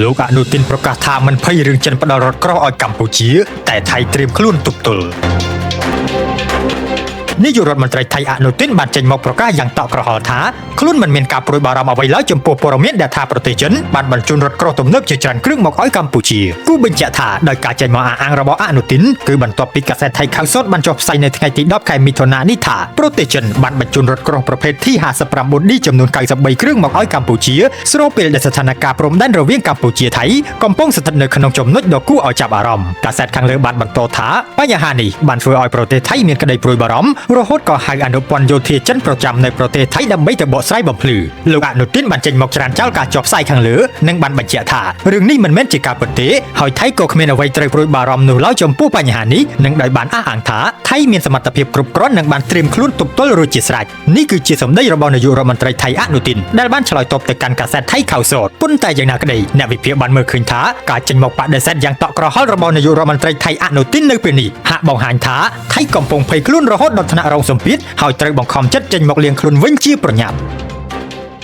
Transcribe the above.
លោកអនុទិនប្រកាសថាមិនភ័យរឿងចិនផ្ដល់រថក្រោះឲ្យកម្ពុជា តែថៃត្រៀមខ្លួនទប់ទល់នាយករដ្ឋមន្ត្រីថៃអនុទិនបានចេញមកប្រកាសយ៉ាងតក់ក្រហល់ថាខ្លួនមិនមានការព្រួយបារម្ភអ្វីឡើយចំពោះព័ត៌មានដែលថាប្រទេសចិនបានបញ្ជូនរថក្រោះទំនើបជាច្រើនគ្រឿងមកឲ្យកម្ពុជាគូបញ្ជាក់ថាដោយការចេញមកអះអាងរបស់អនុទិនគឺបន្ទាប់ពីកាសែតថៃខៅសុតបានចុះផ្សាយនៅថ្ងៃទី10ខែមិថុនានេះថាប្រទេសចិនបានបញ្ជូនរថក្រោះប្រភេទ T59D ចំនួន93គ្រឿងមកឲ្យកម្ពុជាស្របពេលដែលស្ថានភាពព្រំដែនរវាងកម្ពុជាថៃកំពុងស្ថិតនៅក្នុងចំណុចដ៏គួរឲ្យចាប់អារម្មណ៍កាសែតខាងលើបានបន្តថាបញ្ហានេះបានធ្វើឲ្យប្រទេសថៃមានក្តីព្រួយបារម្ភរហូតក៏ហៅអនុព័ន្ធយោធាចិនប្រចាំនៅប្រទេសថៃដើម្បីទៅបកស្រាយបំភ្លឺលោកអនុទិនបានចេញមកច្រានចោលការចុះផ្សាយខាងលើនិងបានបញ្ជាក់ថារឿងនេះមិនមែនជាការពិតទេហើយថៃក៏គ្មានអ្វីត្រូវព្រួយបារម្ភនោះឡើយចំពោះបញ្ហានេះនិងដោយបានអះអាងថាថៃមានសមត្ថភាពគ្រប់គ្រាន់និងបានត្រៀមខ្លួនទប់ទល់រួចជាស្រេចនេះគឺជាសម្ដីរបស់នាយករដ្ឋមន្ត្រីថៃអនុទិនដែលបានឆ្លើយតបទៅកាន់កាសែតថៃខៅសតប៉ុន្តែយ៉ាងណាក្តីអ្នកវិភាគបានមើលឃើញថាការចេញមកបដិសេធយ៉ាងតក់ក្រហល់របស់នាយករដ្ឋមន្ត្រីថៃអនុទិននៅពេលនេះហាក់បង្ហាញថាថៃកំពុងភ័យខ្លួនរហូតដល់ថ្នាក់រងសម្ពាធហើយត្រូវបង្ខំចិត្តចេញមកលាងខ្លួនវិញជាប្រញាប់។